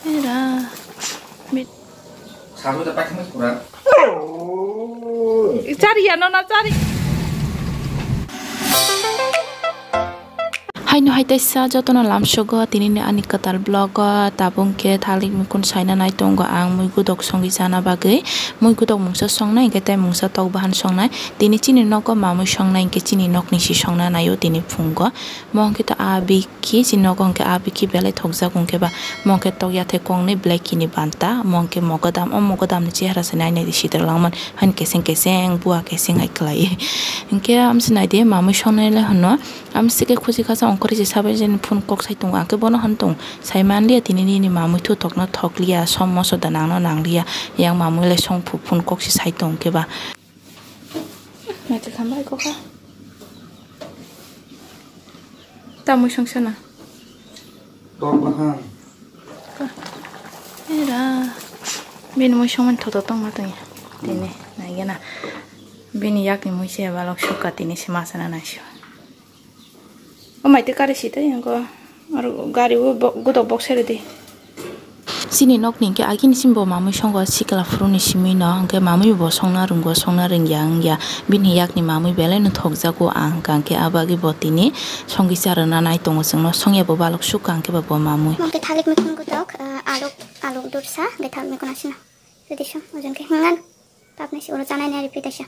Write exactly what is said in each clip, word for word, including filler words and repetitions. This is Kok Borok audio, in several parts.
Era. Mit. Sabu da pakai mas kurang. Chari ya, nona chari. Haino hai teisa jotono lamsogo tinini ani kwtal vlog o tabuk khe thalik mikun saina nai tongo ang mui gudok songwi chana bagwi. Mui gudok mungsa songnai hinkhe tei mungsa tok bahan songnai. Tini chini nogo mamui songnai hinkhe chini nokni si songna naio tini phungo. Mo hinkhe to a bikhi chini nogo hinkhe a bikhi belai thokjak hinkhe ba mo hinkhe tok yathai kongnwi black kini banta mo hinkhe mogodam o mogodam ni chehara se nainai di sitok langman. Haino keseng keseng bua keseng hai kwlai. Hinkhe amsi naidi mamui songnai le hwno. Amsi khe khusi khasa ongkhorwi se sabai jani phone kok sai tongo. Ang khe bono hwn tong. Sai manliya tini nini mamui thu tokno thokliya, som moso da nangno nangliya. Yang mamui le song phu phone kok se sai tong khe ba. Mati khambai kokha. Tamui song sana. Tok bahan. Era. Bini mui songmani thoto tongma tongya. Tini, naigena. Bini yakni mui se balok suka tini se masana naisio. O mai te kari si tei yango. Aro gari o bo-, gudok bok seri di. Chini nokni hinkhe agini simi bo mamui songo sikla phuruni simi no. Hinkhe mamui bo songna rwngo, songna rwngya wngya. Bini yakni mamui belai no thokjago ang hwnkha hinkhe abagwi bo tini songwi charwna nai tongo chwngno. Songya bo balok sukha hinkhe ba bo mamui. Mungke thalik mikun gutok, eh, aluk, aluk dursa, ge thalik mikun asina. Jadi so, ojon ke hingan. Tapne si oro chanai nari pita sa.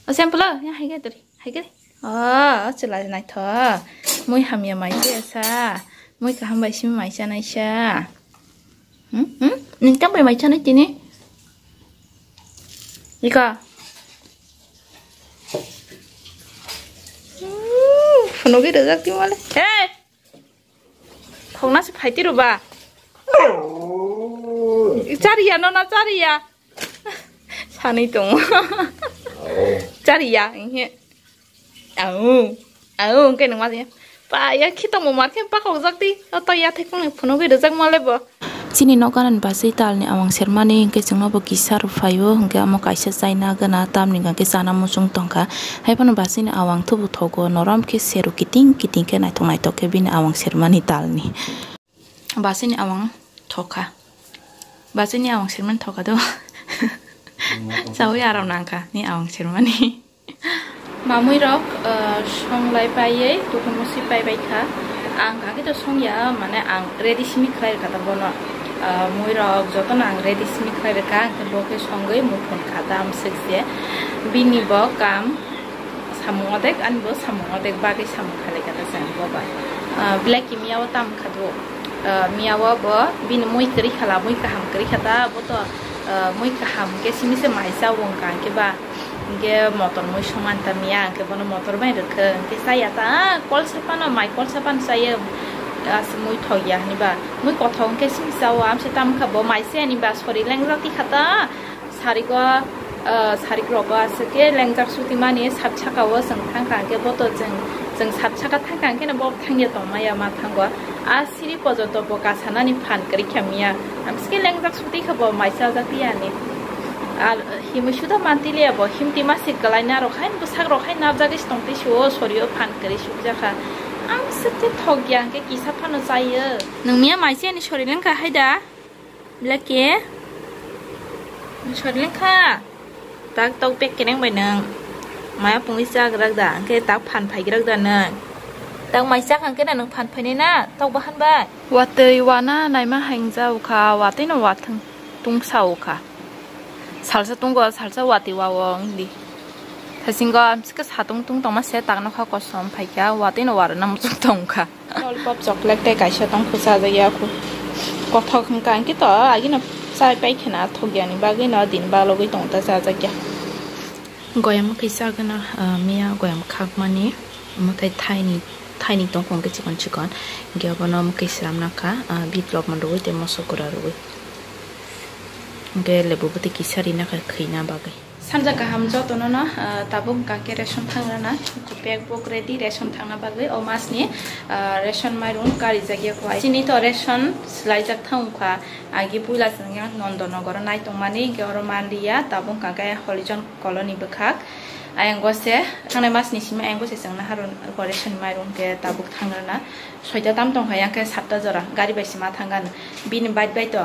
O sample, ya, hai ge turi. Hai khe. Oh, chwla naithok. Mui hamya mai se sa. Mui kaham bai simi mai chanai sa. Hmm? Hmm? Nini tang bai mai chanai tini? Ika. Hmm, phunugwi rwjak twi male. Hey! Khokna se phaiti rw ba. Chariya, nona chariya. Sanwi tongo. Chariya, inhe. Au, au, hwnkhe nungma ya. Pa, ya khitongmo mar khe pakokjak di. O to ya thekong ni phunugwi rwjak male bo. Chini nok ganani bachwi talni awang sermani hwnkhe chwngno bo kisa rwphaio, hwnkhe amo kaisa chaina gana tamni hwnkhe chana muchung tongkha. Haiphano bachwini awang thubu thogo, norom khe sero kiting kiting khe naithok naithok khe bini awang sermani talni. Bachwini awang thokha. Bachwini awang sermani thokha do. Chawi aro nangkha ni awang sermani. Mamui rok, uh, songlai paiye, tukun musi pai bai kha. Ang kha khe to songya, mane ang ready simi khlai rwkha ta bono. Uh, mui rok jotono ang ready simi khlai rwkha, ang khe bo khe songwi muthun kha ta amswk je. Bini bo kam samung odek, ani bo samung odek, bagwi samung khlai kha ta chwng bo bai. Uh, black miya o tam kha do. Uh, miya o bo bini mui kwrwi khala, mui kaham kwrwi kha ta, bo to, uh, mui kaham khe simi se mai cha wng kha, ang khe ba. Hingke motor mui songmani ta miya, hingke bono motor bai rwkhe, hingke chaya ta, ah, kol sepano, mai kol sepano chaya, ah, se mui thok ya hwnwi ba. Mui kothok hingke simi chao, amse tamo kha bo mai se hwnwi ba, sori lengjak tikha ta, sarik o, ah, sarik rogo aswk khe lengjak sutimani sat saka o chwng thangkha, hingke bo to chwng, chwng sat saka thangkha, hingke no bo thangya tongmaya ma thango. Ah, siri pojoto bo kasanani phan kwrwi kha miya. Amsike lengjak sutwi kha bo mai chajak tiyani. Ar himwi suda manti liya bo, himti masik kwlaina rok hai bwsak rok hai napjagwi se tongtwi suo, sorio phan kwrwi sukjakha. Amsike thokya hwnkhe kisa phano chaio. Nwng miya mai chiyani sori lengkha hai da? Belai ke? Sori lengkha? Tak tok bek kereng bai nwng. Maya pungwi chagrak da, hwnkhe tak phan phaigrak da nwng. Tak mai chak hwnkhe na nwng phan phainai na, tok bahan bai. Watwi wana naima hai wngja ukha, watwi no wathwng tungsa ukha. Salsa tungo, salsa watwi wao wngdi. Thasingo amsike satung tung tongma se tak nokha kosom phaikha, watwi no warwna muchung tongkha. Lollipop chocolate tei kaisa tongkha chajakya khu. Kothok hwnkha hwnkhe to agino chai pai khena thokya ni bagwi no din balogwi tongta chajakya. Goyam khe chagwna, ah, miya goyam khakmani, omo tei thaini, thaini tongkha hwnkhe chikon chikon. Hwnkhe obono omo khe slamna kha, ah, biplok man rwui tei moso gura rwui. Hwnkhe lebu bwtwi kisa rina kha khwina bagwi. Sanja kaham jotono no, ah, tabuk hwnkha khe ration thangrana. Bag bok ready ration thangna bagwi. O masni, ah, ration mairung karijak ya kho. Chini to ration swlaijak thang kha. Agi puila chwng yang Nondonogoro nai tongmani, hwnkhe oro manliya. Tabuk hwnkha khe Holijon colony bwkhak. Ayang go se, thangnai mas ni simi ayang go se chwng naharun operation mairung ke tabuk thangrana. Soita tam tongkha, yang ke satta jora, gari bai sima thanggan. Bini bike bai to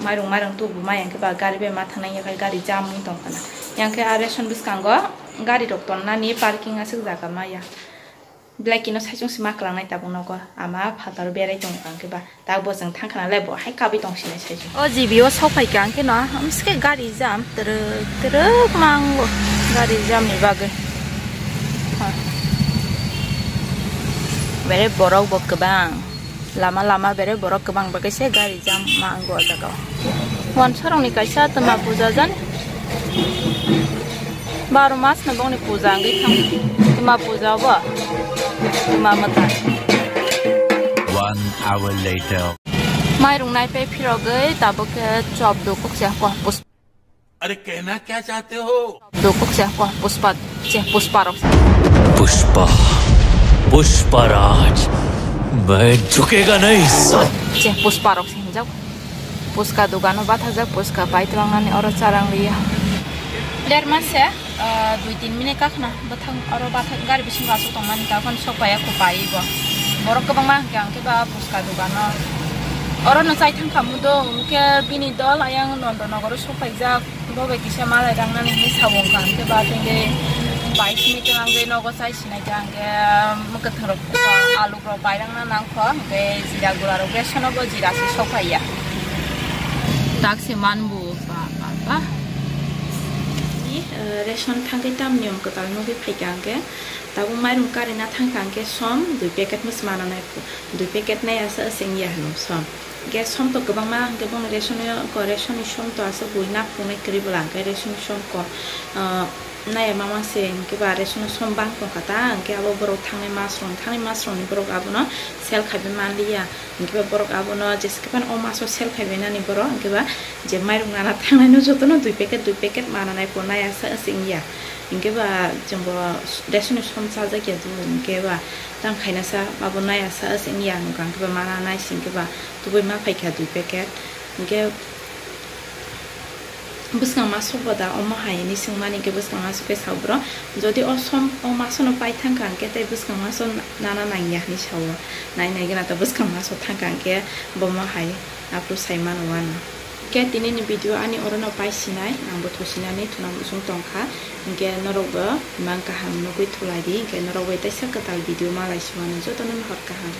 mairung mairung tubu ma yang ke ba gari bai ma thangnai ya kai gari jam wng tongkha na. Yang ke a ration bwskango gari rok tonnani parking aswk jaga maya. Belai kino saichung si ma kwlangnai tabuk nogo. Ama phataro berai tongo ang khe ba. Tak bo chwng thang khna le bo hai kabui tong sinai saichung. O G B o sok phai kha ang khe no, hamske gari jam, twrwk twrwk mango. Gari jam ni bagwi. Ha. Bere borok bo kwbang. Lama lama bere borok kwbang bagwi se gari jam mango o jaga o. Wansa rok ni kaisa twma puja jani. Baro mas no bongni puja wngwi thang. Twma puja obo. Twma mwtai. One hour later. Mairung nai pe phirogwi tabuk khe chop dukuk se ko pus. अरे कहना क्या चाहते हो? Dukuk se ko puspa se puspa rok. Pushpa, पुष्पराज, मैं झुकेगा नहीं साला। Se puspa rok se hinjak. Puska dogano bathajak, puska pai twlangnani oro charang liya. Der mas se, ah, dui tin minute kakhna bwthang oro bathang gari bisingo aswk tongmani, tei phano sok paiya kho paiwi bo. Borok kwbangma hwnkhe ang khe ba puska dogano oro no chai thang kha mudo, hwnkhe bini dol ayang Nondonogoro sok paijak, bo bai kisa malai rangnani hinwi sabo wngkha, hwnkhe ba tei bike simi twlang de nogo chai sinai kha, hwnkhe mwkhwtwng rok alu rok pairang na nangkho, hwnkhe jira gura rok ration o bo jira se sok phaiya. Tak se man bo ba, ba, ba. Ni, eh, ration thangkhe tam niyom kwtal nugwi phaikha hwnkhe, tabuk mairung karina thangkha hwnkhe som dui packet mwsma nanai phu, dui packet nai asa aseng ya hwno som. Hwnkhe som to kwbangma hwnkhe bono ration o, ko ration ni som to asa bui nak phungnai kwrwi bwla hwnkhe ration ni som ko, eh, naya mama se hwnkhe ba ration o som bang tongkha ta, hwnkhe abo borok thangnai mas rok, thangnai mas rok ni borok abono sell khaiwi manliya. Hwnkhe ba borok abono jesa khe phano o maso sell khai bainani borok, hwnkhe ba je mairung nana thangnaino jotono dui packet, dui packet mananai bo nai asa asing ya. Hwnkhe ba chwngbo ration ni som chajak ya do, hwnkhe ba tang khainasa abo nai asa asing ya, hwnkhe ba mana nai singkhe ba tubui ma phaikha dui packet. Hwnkhe bwskang masok bo da omo hai hinwi swngmani, hwnkhe bwskang masok khe sao bro, jodi o som, o masono pai thangkha hwnkhe tei bwskang maso nana nangya hinwi sao. Nai nai gana ta bwskang maso thangkha hwnkhe bomo hai aphuru sai mano uanw. Hwnkhe tinini video ani orono pai sinai, ang bo thosinani thuna muchung tongkha. Hwnkhe norokbo imang kaham nugwi thulai di, hwnkhe norok bai teisa kwtal video malai si mano, jotono hor kaham.